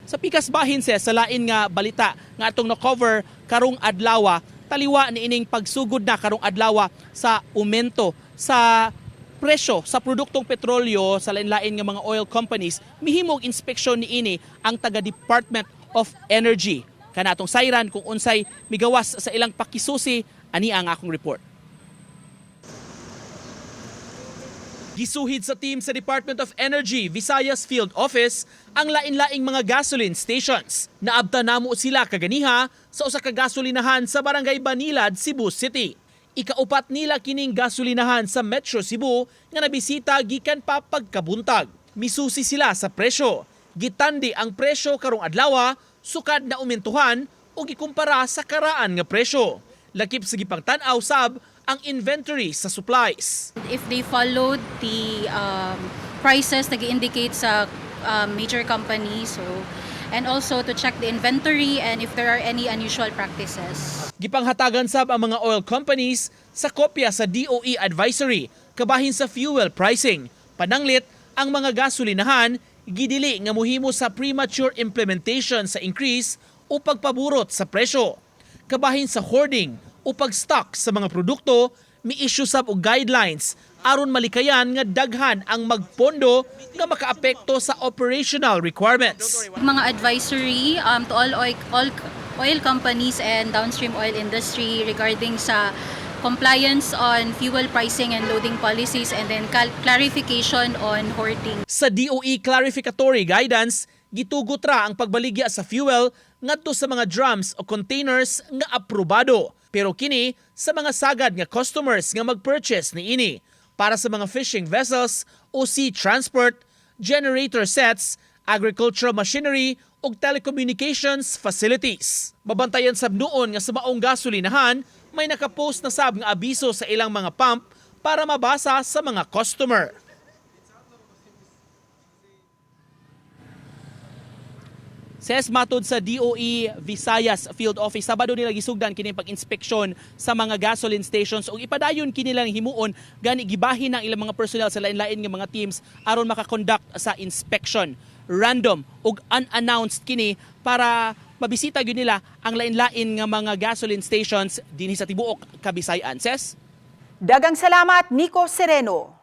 Sa pikas bahin, sa lain nga balita nga atong na-cover karong adlaw, taliwa ni ining pagsugod na karong adlaw sa aumento sa presyo sa produktong petrolyo sa lain-lain nga mga oil companies, mihimog inspeksyon niini ang taga Department of Energy. Kanatong sayran kung unsay migawas sa ilang pakisusi, ani ang akong report. Gisuhid sa team sa Department of Energy Visayas Field Office ang lain-laing mga gasoline stations. Naabta namo sila kaganiha sa usa ka gasolinahan sa Barangay Banilad, Cebu City. Ikaupat nila kining gasolinahan sa Metro Cebu nga nabisita gikan pa pagkabuntag. Misusi sila sa presyo. Gitandi ang presyo karong adlaw sukad na umentuhan o gikumpara sa karaan nga presyo. Lakip sa gipangtan-aw sab ang inventory sa supplies. If they followed the prices na indicate sa major companies, so and also to check the inventory and if there are any unusual practices. Gipanghatagan sab ang mga oil companies sa kopya sa DOE advisory kabahin sa fuel pricing. Pananglit, ang mga gasolinahan gidili nga muhimo sa premature implementation sa increase o pagpaburot sa presyo. Kabahin sa hoarding o pag-stock sa mga produkto, mi-issue sab og guidelines aron malikayan nga daghan ang magpondo nga makaapekto sa operational requirements. Mga advisory to all oil companies and downstream oil industry regarding sa compliance on fuel pricing and loading policies and then clarification on hoarding. Sa DOE clarificatory guidance, gitugot ra ang pagbaligya sa fuel ngadto sa mga drums o containers nga aprobado. Pero kini sa mga sagad nga customers nga mag-purchase niini para sa mga fishing vessels o sea transport, generator sets, agricultural machinery ug telecommunications facilities. Mabantayan sab nuon nga sa maong gasolinahan, may nakapost na sab nga abiso sa ilang mga pump para mabasa sa mga customer. Ses, matod sa DOE Visayas Field Office, Sabado nila gisugdan kini pag-inspeksyon sa mga gasoline stations ug ipadayon kini lang himuon, gani gibahin ang ilang mga personnel sa lain-lain nga mga teams aron makakonduct sa inspection. Random ug unannounced kini para mabisita gyud nila ang lain-lain nga mga gasoline stations dinhi sa tibuok Kabisayan. Ses. Dagang salamat, Nico Sereno.